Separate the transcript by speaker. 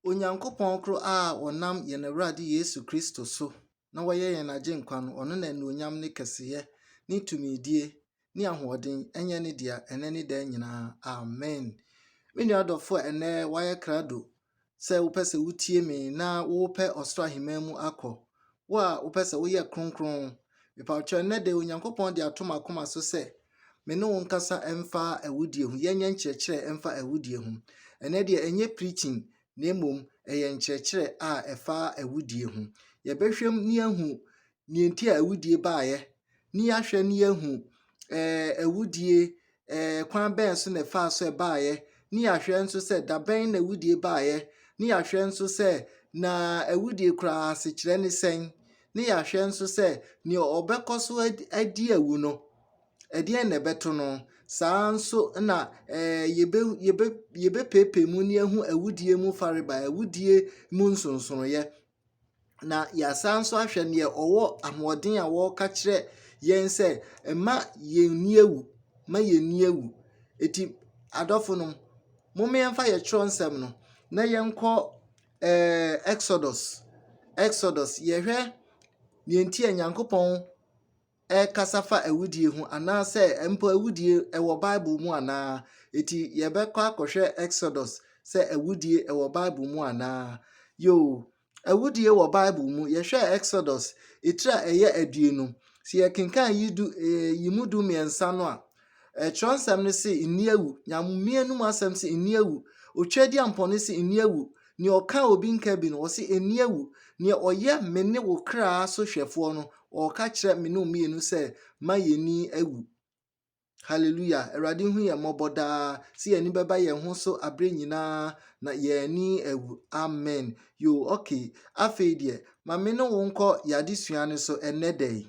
Speaker 1: Onyankopɔn koro a ɔnam yɛn Awurade Yesu Kristo so na wayɛ yɛn Agyenkwa no, ɔno na anuonyam ne kɛseyɛ ne tumidie ne ahoɔden nyɛ ne dea ɛnnɛ ne daa nyinaa. Amen. Me nua dɔfo a ɛnnɛ wayɛ krado sɛ wopɛ sɛ wotie me na wopɛ ɔsoro ahemman mu akɔ, wo a wopɛ sɛ woyɛ kronkron, mepawkyɛw ɛnnɛ de Onyankopɔn de ato m'akoma so sɛ me ne wo nkasa mfa awudie ho, yɛnyɛ nkyerɛkyerɛ mfa awudie ho. Ɛnnɛ deɛ ɛnyɛ preaching na mmom ɛyɛ nkyerɛkyerɛ a ɛfa awudie ho. Yɛbɛhwɛ mu na yɛahu nea nti a awudie baeɛ, na yɛahwɛ na yɛahu awudie kwan bɛn so na ɛfaa so ɛbaeɛ, ne yɛahwɛ nso sɛ da bɛn na awudie baeɛ, ne yɛahwɛ nso sɛ na awudie koraa asekyerɛ ne sɛn, ne yɛahwɛ nso sɛ nea ɔbɛkɔ so adi awu no, ɛdeɛn na ɛbɛto no. Saa nso na yɛbɛ yɛbɛ yɛbɛpeepee mu na yɛahu awudie mu farebae, awudie mu nsonsonoeɛ. Na yɛasan nso ahwɛ nea ɔwɔ ahoɔden a wɔreka kyerɛ yɛn sɛ mma yɛnni awu, mma yɛnni awu. Eti adɔfo nom, momma yɛmfa yɛn twerɛ nsɛm no na yɛnkɔ Exodus. Exodus, yɛhwɛ nea nti a Nyankopɔn ɛrekasa fa awudie ho anaasɛ mpo awudie ɛwɔ Bible mu anaa. Eti yɛbɛkɔ akɔhwɛ Exodus sɛ awudie ɛwɔ Bible mu anaa. Yo, awudie wɔ Bible mu. Yɛhwɛ Exodus etiri a ɛyɛ 20. Sɛ yɛkenkan yi du yi mu 13 no a, ɛtwerɛ nsɛm no se nni awu. Nyame anum asɛm se nni awu. Otwadiampɔn no se nni awu. Nea ɔka obi nka bi no, ɔse nni awu. Nea ɔyɛ me ne wo kra so hwɛfoɔ no, ɔreka kyerɛ me ne wo mmienu sɛ ma yɛnni awu. Hallelujah. Awurade hu yɛn mmɔbɔ daa sɛ yɛn ani bɛba yɛn ho so abere nyinaa na yɛn ani awu. Amen. Yo, okay. Afei deɛ, ma me ne wo nkɔ yɛn adesua no so ɛnnɛ da yi.